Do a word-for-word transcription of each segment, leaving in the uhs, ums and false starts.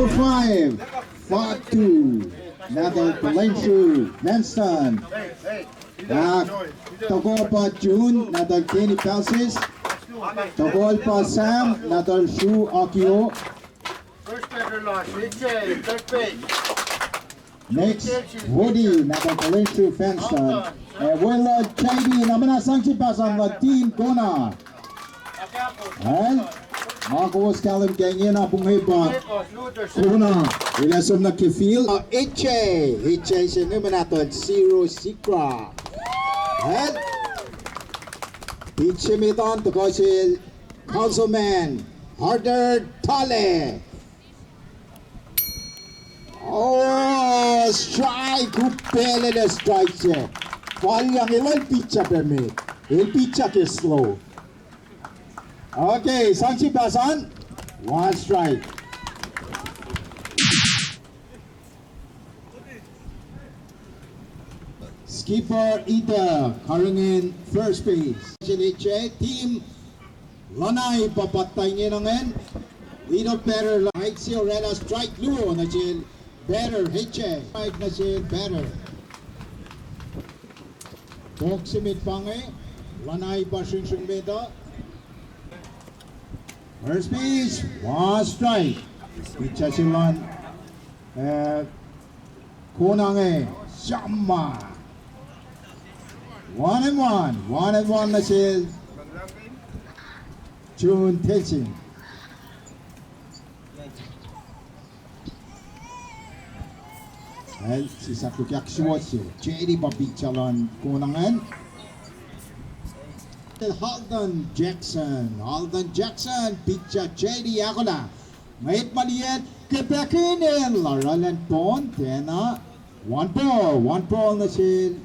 Five, Fatu, nahtuhl Talentru Vanston. Ah, tohkoh pa June, nahtuhl Kenny Palsis. Tohkoh pa Sam, nahtuhl Sru Akio. Next, Woody, nahtuhl Talentru Vanston. Eh, weluhl J D, na muhnahs sang se pahsan luhn team Kona. An, ma kowos kahlwem ke ingena, pweng pa Kona, elos som nuh ke field. Uh, H J, H J se inge nahtuhl Siro Sikra. An, H J met an, tohkoh sel Councilman Arthur Tale. Oh, strike, upaclac strike se. Fal yang el pitcher pac met. El pitcher ke slow. Okay, sang se pahsan. One strike. Skipper Ida, karihngihn first base. Sel H J team Lanai pa patta ingena ingacn. Lead off batter, Mike se oraclah strike luo nuh sel batter, H J. Strike nuh sel batter. Pok se met pa inge, Lanai pa sringsring met uh. First base, one strike. Pitcher se luhn, eh, Kona inge, Shamma. One and one, one and one nuh sel June Tensing. El sisaklukyang suwohs se, J D pa pitcher luhn Kona ingacn. Alden Jackson, Alden Jackson, pitcher J D ahkolah. Ngwet ma liyet, kepakihn el, arulacna pon, tiacna. One ball, one ball nuh sel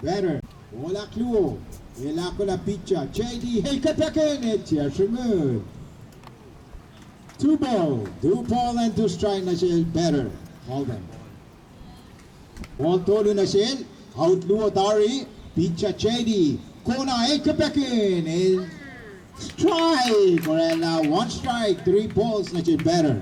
batter. Ball ahkluo, el ahkolah pitcher J D, el kepakihn el tiac sruhnguhl. Two ball, two ball and two strike nuh sel batter Alden. Ball tolu nuh sel, out luo tari, pitcher J D, Kona el kepakihn el strike, oraclah one strike, three balls nuh sel batter.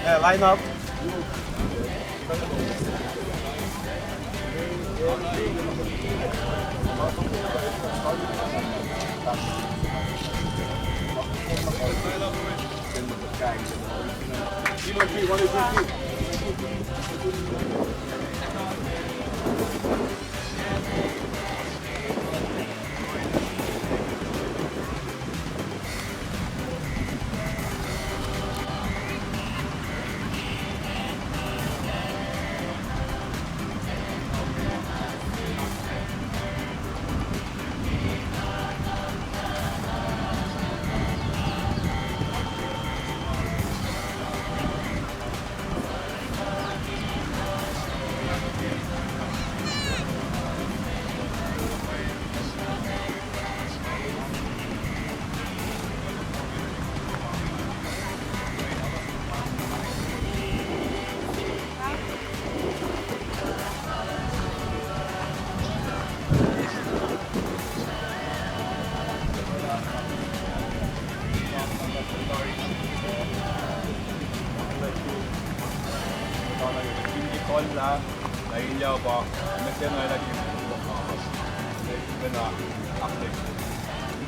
Eh, line up. Lah, lah elyah pa, mesen lah elyah ke, uh, pacna, uh, ac se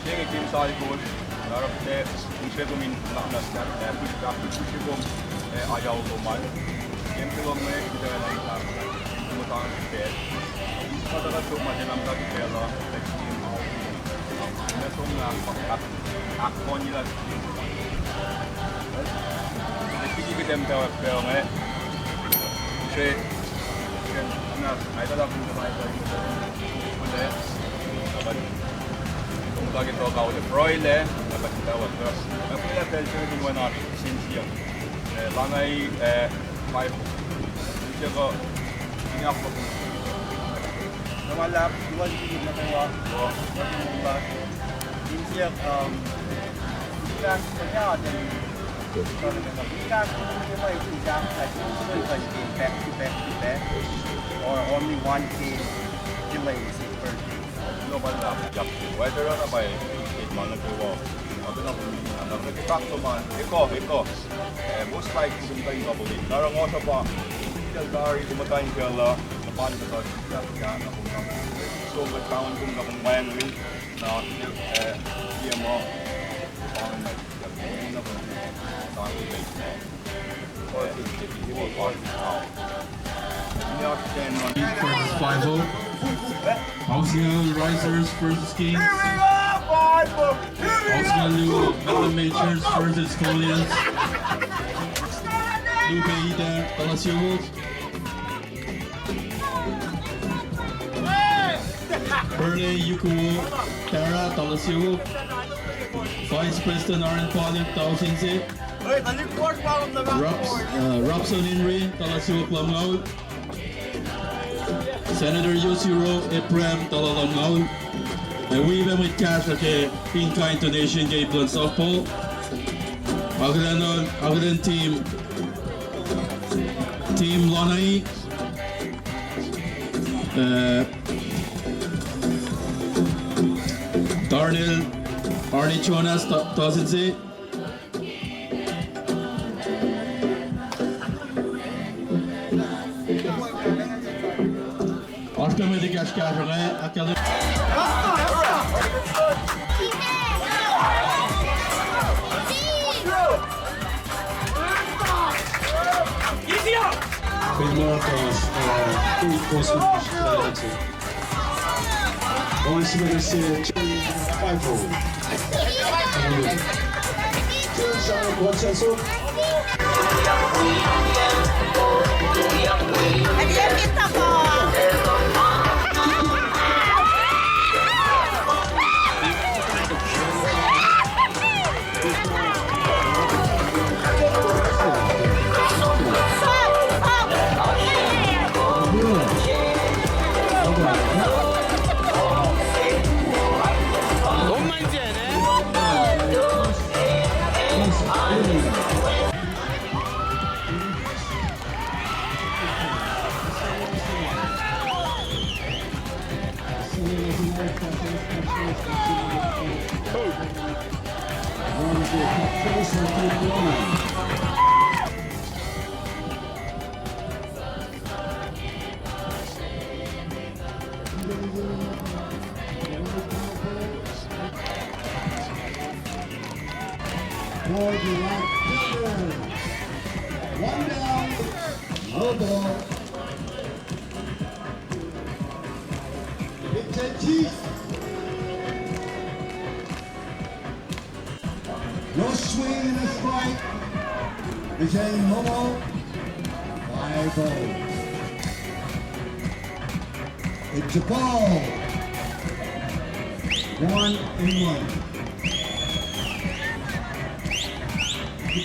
inge ke Team Salkosr, na oruh kuht ac, in srihke kom in nuhnak, uh, pihsrihk, uh, pihsrihk, pihsrihk kom, uh, ayau lom an. Ke kom inge, kuht ac nuhnak, uh, kom muhta ke pacl. Kuht ac tuhkuh suk ma se nuhnak ke pacl uh, ke team, uh, na som na, uh, ahkfohnyelah. Ke kuht in muhtwacwacack pacl inge, se, se, na, na etuh lah kom muhta ke, kom muhta ke tohkoh, pruhe lah, na kuht in muhtwacwacack. Na pwacye pacl se inge oacna sin siyuck, eh, Lanai, eh, Bible. Siyuck, uh, in ahkfohn. Na ma luhlahp, luhn siyuck nuh kwewa, uh, nuh kwewa. In siyuck, um, fahk, uh, yeah, then, uh, fahk, uh, yeah, back to back to back, or only one game delays per game. No, ma luhlahp, yak, whether or not by, uh, ma nuh kwewa. Ake na kom, na kom fahk soma, eko, eko. Eh, most likely kom muhta in couple in. Na oruh ngosr uh pa, kuhtuh tari kom muhta in kacl uh, na pa in kuhtuh, yak, yak, na kom, na kom. So, kuht paun kom, na kom wacngihn, na, eh, tiac ma, paun, na kom, na kom, na kom. Versus Five O. Auxinga Risers versus Kings. Auxinga Luo Metal Majors versus Colians. Lupe Ida, Talasio. Burley Yukuo Tara, Talasio. Vice President Aaron Pollak, Tausinse. Raps-, uh, Rapson Inri, Talasio Lamngaul. Senator Yosiro Abraham, Tala Lamngaul. Ac wi pac mwet kahsruh ke in-kind donation ke Iplon softball. Akihlen, akihlen team, team Lanai. Uh, Darnell, Arnie Jonas, Tausinse. Oasr pac mwet ekahsr kahsruh inge, ahkkahlwemye. Fin markas, uh, three course match, uh, on Smash, uh, five oh. One down, no ball. Pitch and cheese. No swing and a strike. Pitch and Momo. Five oh. It's a ball. One and one.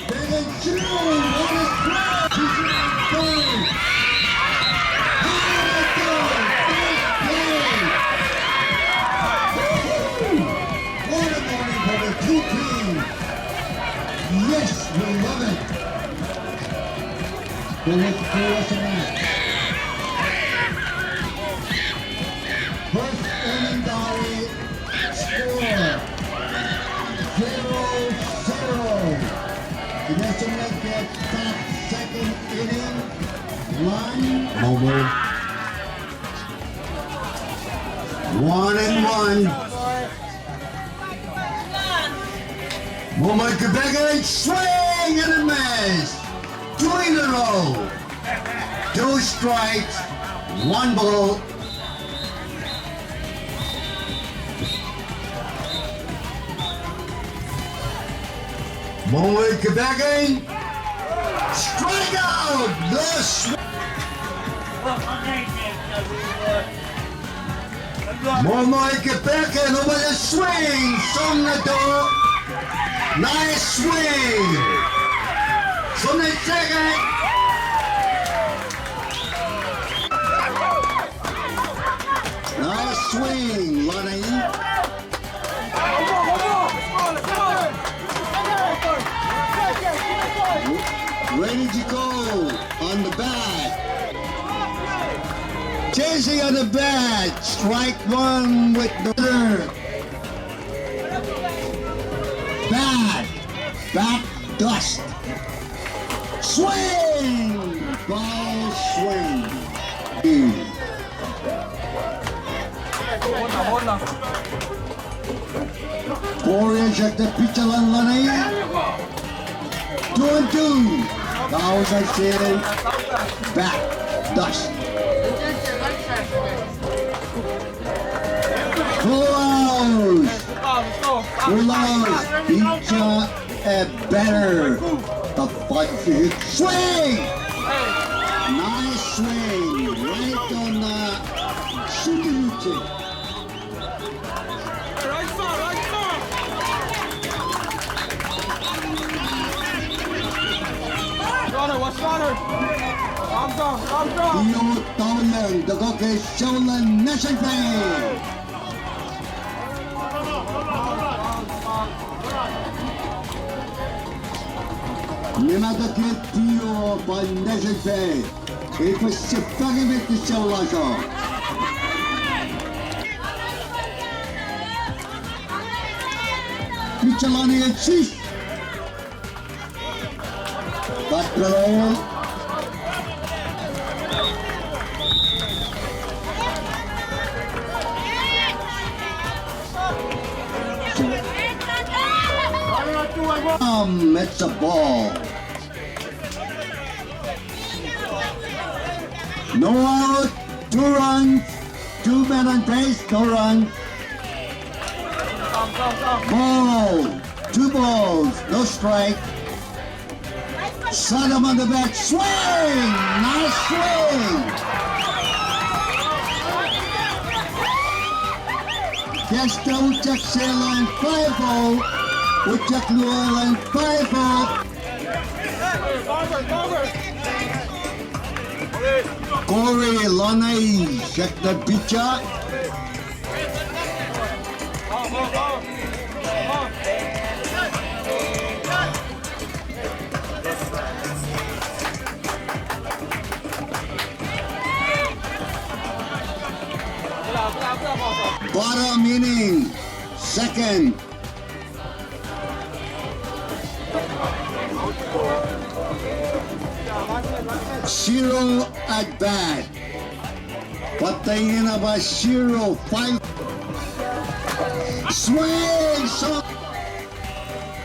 Bennett Jones on his ground. He's in third. He's in third. First play. Woohoo! What a morning for the two teams. Yes, we love it. There was, there was a match. First inning tally, score zero zero. Nessun Lakers start second inning. Momo. One and one. Momo Kipakeng, swing and a miss. Two in a row. Two strikes, one ball. Momo Kipakeng, strikeout. Thus, Momo Kipakeng, over the swing, som na to. Nice swing. Som na second. Nice swing, Lana. Ready to go on the bat. Jesse on the bat. Strike one with the bat. Bat dust. Swing. Ball swing. Corey, check the pitch on Lana. Two and two. Thousand seven. Bat dust. Full house. Full house. Pitcher a batter. The five feet swing. Nice swing. Right on the shooting. Runner, what's runner? Ram down, ram down. Iyo Taulang, the goal is Shaolan National Bank. Ninac tuh ke tiac pa National Bank. Efuh se pahkemet ke sucu lasr uh. Pitcher Lana el sis. Bat pacl. Um, it's a ball. No out, two runs, two men on base, no runs. Ball, two balls, no strike. Sodom on the bat, swing! Nice swing! Kasta ucak se lun five oh, ucak luo lun five oh. Corey Lana, check the pitcher. Bottom inning, second. Zero at bat. Pahtuh ingena pa zero five. Swing, so-,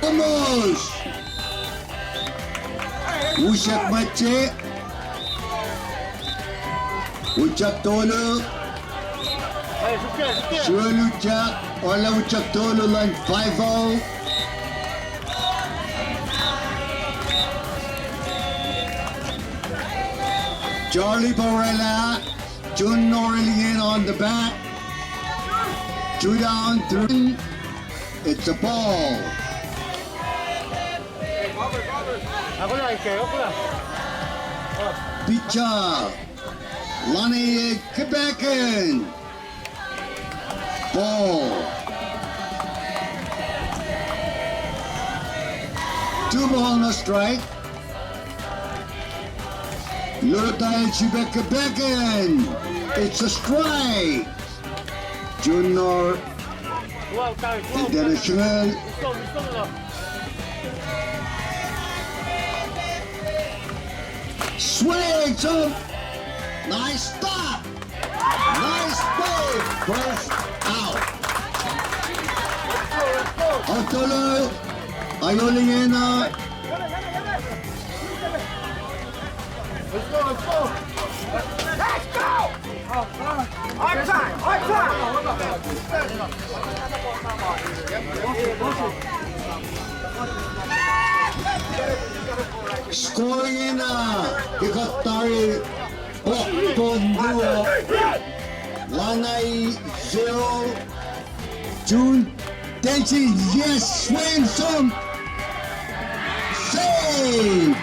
almost. Usak mace. Ucak tolu. Srol ucak, ola ucak tolu lun five oh. Charlie Borella, Jun Norling in on the bat. Two down, three. It's a ball. Pitcher Lana Kipakeng. Ball. Two ball, no strike. Lotah el sifilpac Kipakeng. It's a strike. Junior International. Swing, so Nice stop! Nice play! First out. Otolo, ayol ingena. Let's go, let's go! Let's go! Our time, our time! Score ingena, ke kuht tari Okpon luo, Lanai zero, June Tensi, yes, Swainson, save!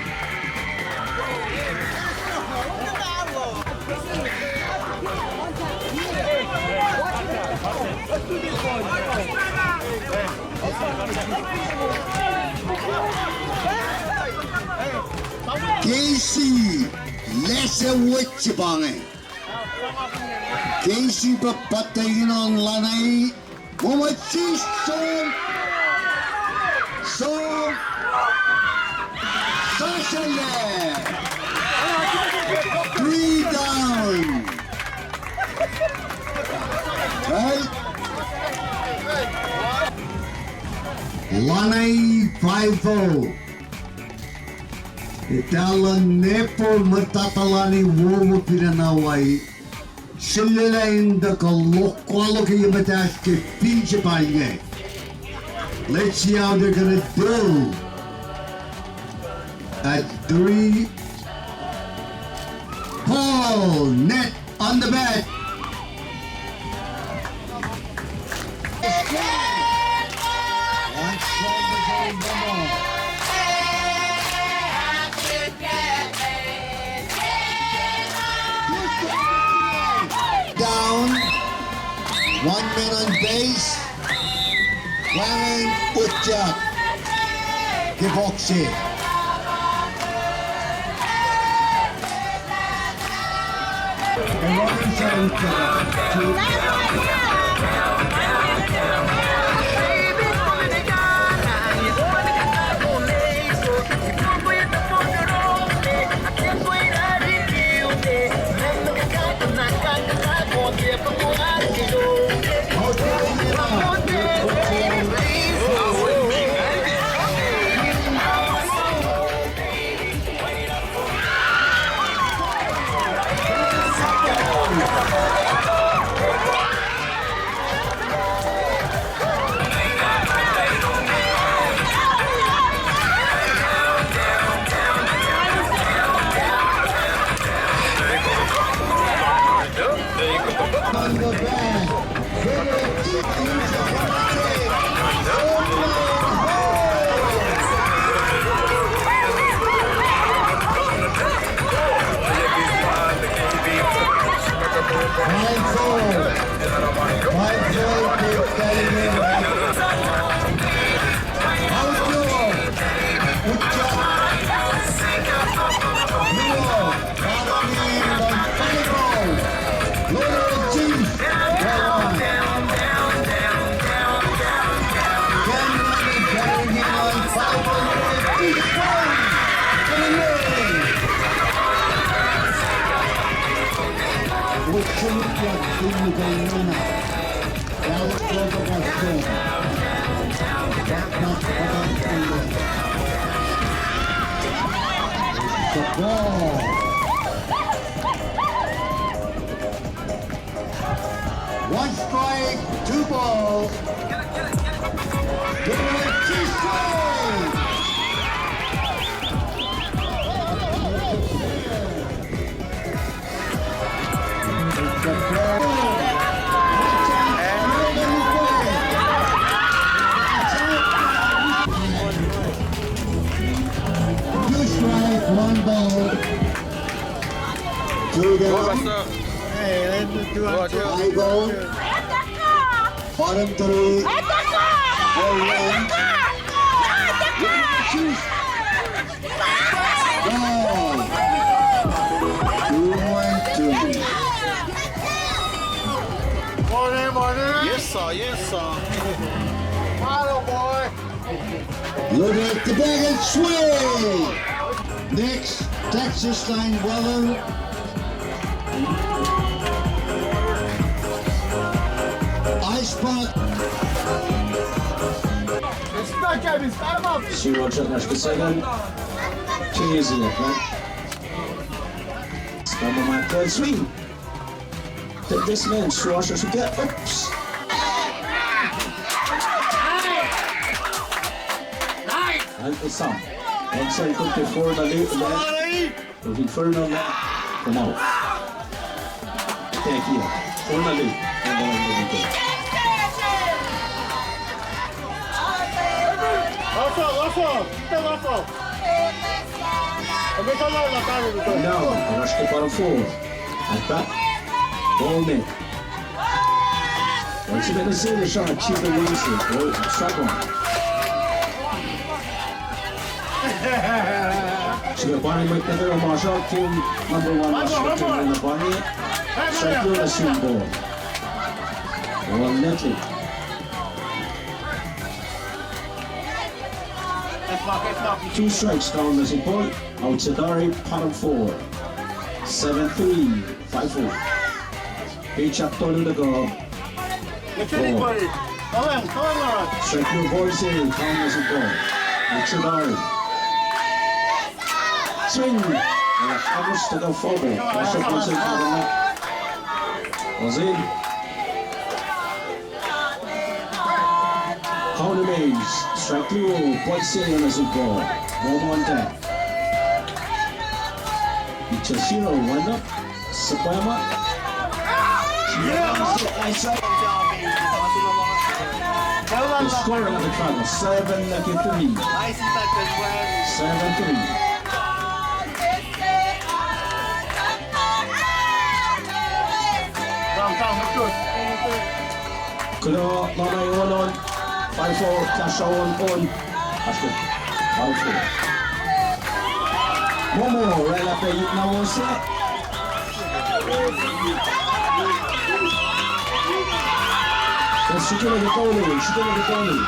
Casey, lacsac wot se pa inge. Casey pa pahtacng on Lanai. Mohammed Sis, som. Som. Sasele. Three down. Right. Lanai five oh. Etalah nepo muhtatalani wowo pila na wai. Sulaclah in tuhkuh lohkohlo ke ye muhtahsr ke finsipal inge. Let's see how they're gonna do. At three. Paul, net on the bat. Down. One man on base. Wacngihn utyak ke box se. The ball. One strike, two balls. Two strikes. Two strike, one ball. Two down. Five ball. Bottom three. Home run. Yes, sir. Yes, sir. Look at the bag and swing. Next, Texas line, Weller. Sirochak nash ke second. Chase it, man. Stama ma tel swing. Take this man, Sirochak should get. Oops. And it's some. And so you could get four in the lead, man. Of Inferno na, come out. Thank you. Forma le. Lasso, lasso, lasso. Now, rush the bottom four. And back. Ball net. Once again, the same shot, Chief Wilson. Oh, strike one. Srihpac pari mwet nuh kwewa ma srihke number one, ma srihke number one. Srihke na simbo. One nothing. Two strikes down nuh simbo. Out Setari, bottom four. Seven three. Five four. Pitch up to the goal. Strike your voice in, Thomas and Paul. It's a ball. Swing. Uh, Thomas took a fumble. Russell Wilson fouled him up. Was in. Connor Mays, strike two, Boise on the ball. One on deck. It's a zero, one up. Sepema. Yes. Nice. The score of the triangle, seven to three. Seven three. Kuloh ma na on on, five four, Tasha on on. That's good. Five four. Momo, right up there, you know what's that? Let's shoot him at the corner, shoot him at the corner.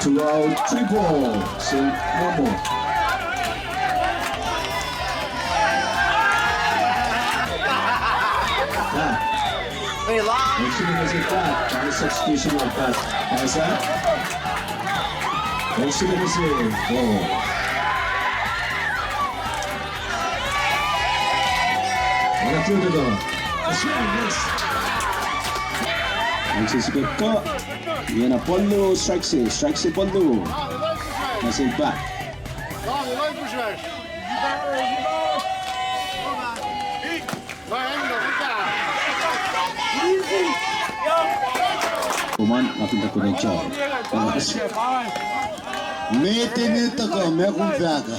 Two out, three ball. So, one more. Ah. Hey, long. Let's see if it's a cut. Nice execution like that. How's that? Let's see if it's a ball. What a field goal. That's right, yes. Let's see if it's a cut. Yena Polu, strike se, strike se Polu. That's it back. Kuman, nothing to connect job. Met in it, uh, me kumfaka.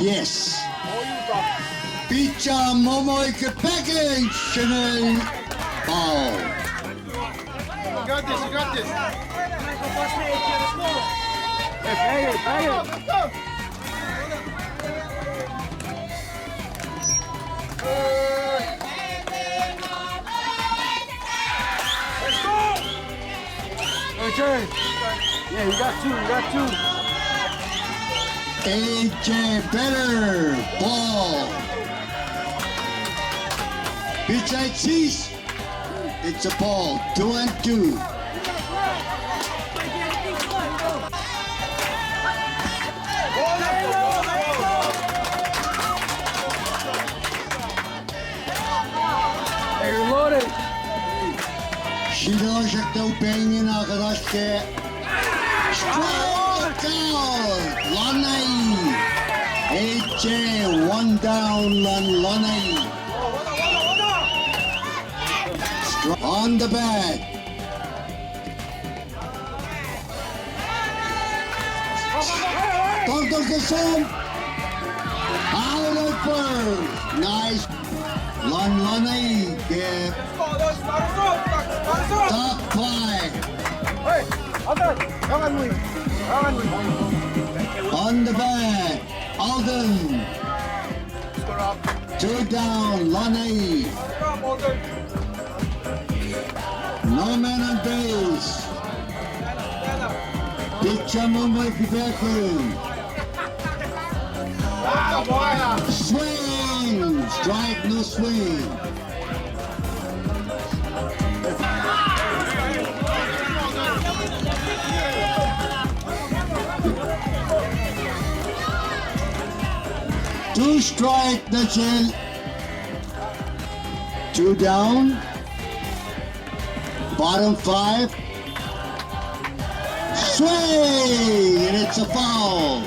Yes. Pitcher Momo ke package, shinel ball. You got this, you got this. Hey, hey, hey. Let's go! A J. Yeah, you got two, you got two. A J better ball. Pitch I cheese. It's a ball. Two and two. Srihke srihke pengin akadaske. Strike out. Lanai. A J, one down, Lan-, Lanai. Stri-, on the back. Doctor Kesem. Out of bird. Nice. Lan-, Lanai ke top five. On the back, Alden. Two down, Lanai. No man on base. Pitcher Mumbai Tibetan. Swing! Strike, no swing. Two strike, that's it. Two down. Bottom five. Swing, and it's a foul.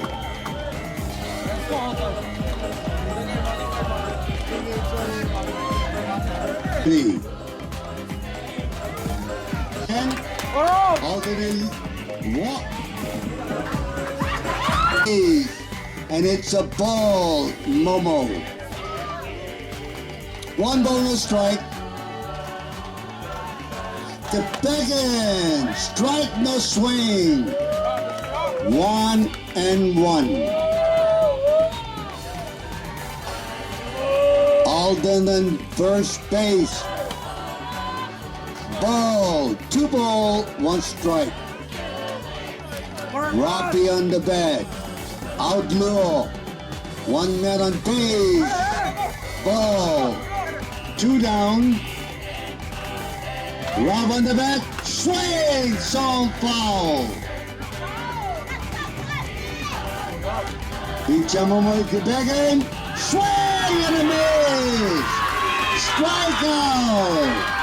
Three. And Alden walk. And it's a ball, Momo. One ball, no strike. Kipaghan, strike, no swing. One and one. Alden on first base. Ball, two ball, one strike. Robbie on the bag. Out Luo. One man on base. Ball. Two down. Rob on the bag. Swing. Song foul. Pitcher Momo Kipaghan. Swing and a miss. Strikeout.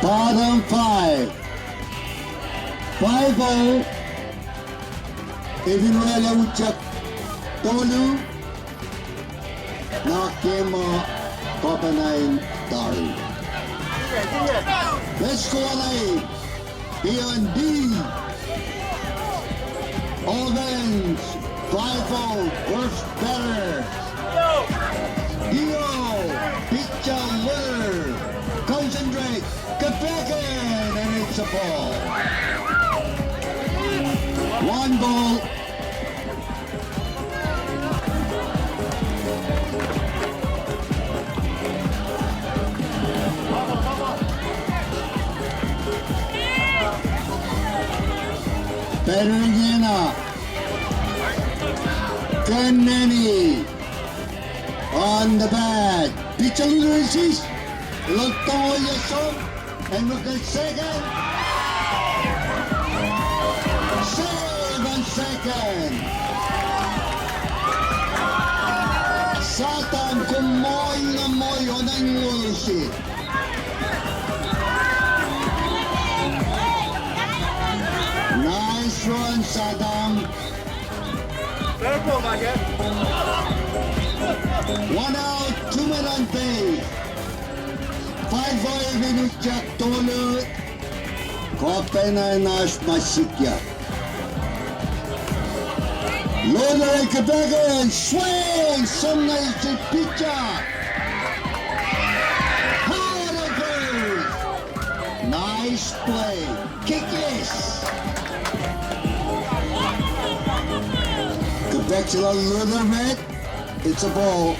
Bottom five. Five oh. Efinwele utyak tolu. Na ke ma Kopena in tari. Let's go, Alai. P N B. Alden, five oh, first batter. Dio, pitcher Luther. Concentrate. Kipaghan, and it's a ball. One ball. Batter ingena, Kanani on the bag. Pitcher Luther is, el tong ohiyac som. And look at second. Save on second. Satan, kom moul na moul, oacna in ngol se. Nice run, Satan. One out, two men on base. Five five in utyak tolu. Kopena in oasr ma sikyak. Loader Kipaghan, swing, som na isi pitcher. Hard at first. Nice play. Kick is. Kipaghan sila Loader met. It's a ball.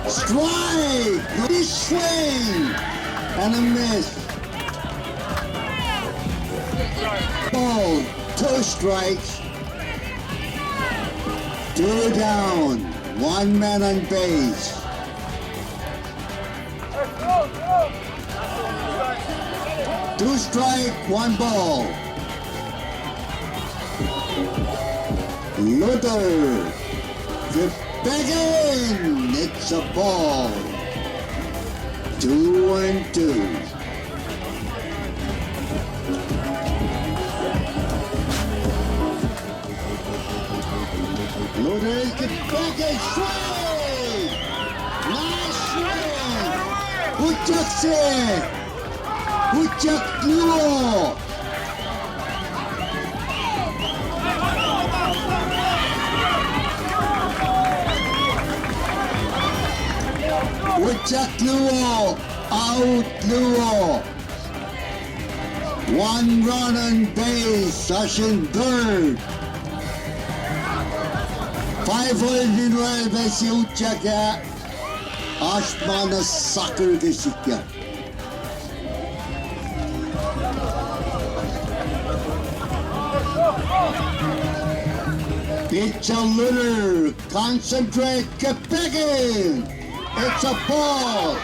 Strike! Nice swing! And a miss. Ball. Two strikes. Two down. One man on base. Two strike, one ball. Loader. Kipaghan. It's a ball. Two and two. Loader Kipaghan, swing! Nice swing! Utyak se! Utyak luo! Utyak luo! Out luo! One run on base, oasr in third. Five-o fin oacna se utyak ah, oasr ma na soccer ke sikyak. Pitcher Lunar, concentrate, get back in. It's a ball.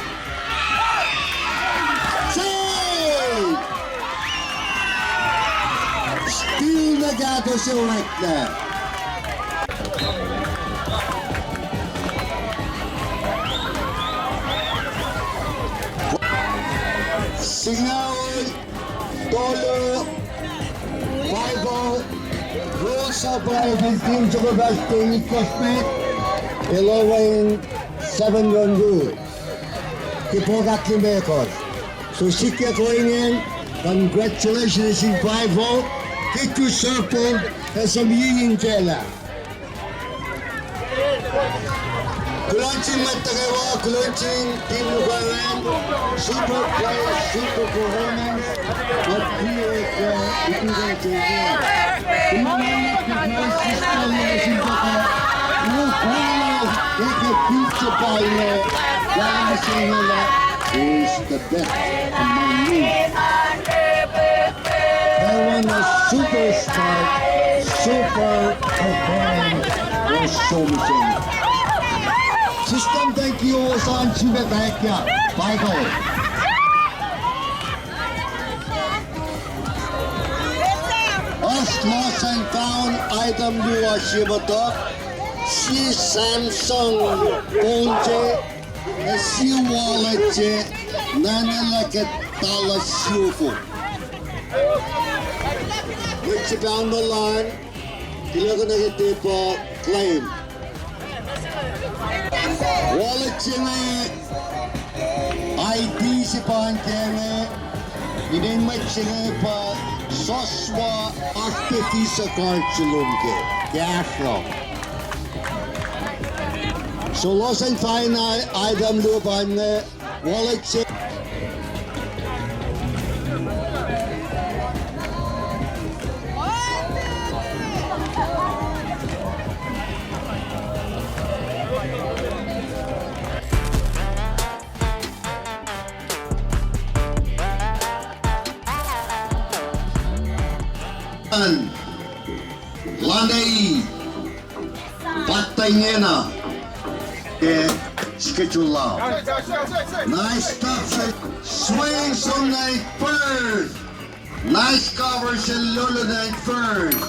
Save! Still na kahto se orek na. Singucul tolu, five-o, rules of five in team soko fast team ikosmet, eleven seven run rule. Ke pokak limekohsr. So sikyak ohinge, congratulations in five-o, kitu serpon, ac som yiying tela. Kuloh nuh sin mwet nuh kwewa, kuloh nuh sin team Lukangan, super play, super performance, but we are, uh, we do that again. Kuloh nuh sin mwet nuh kwewa, sister nuh sin pahpah, kuloh nuh sin pahpah, kuloh nuh sin pahpah, kuloh nuh sin pahpah, is the best among me. They won a superstar, super performance was so missing. System, thank you, Osan Sube, thank you. Michael. Oasr lost and found item luo se muhtuhk, sie Samsung phone se, ac sie wallet se, nana lah ke tala siofok. Mwet se found the line, kuloh nuh ke tepa claim. Wallet se inge, I D se pa inge, inen mwet se inge pa Joshua, oasr peti suhkart se lom ke, ke asro. So lost and found item luo pa inge, wallet se. Lana e, pattengena ke schedule lal. Nice stop, sir. Swing som na first. Nice cover, sir. Lolo na first.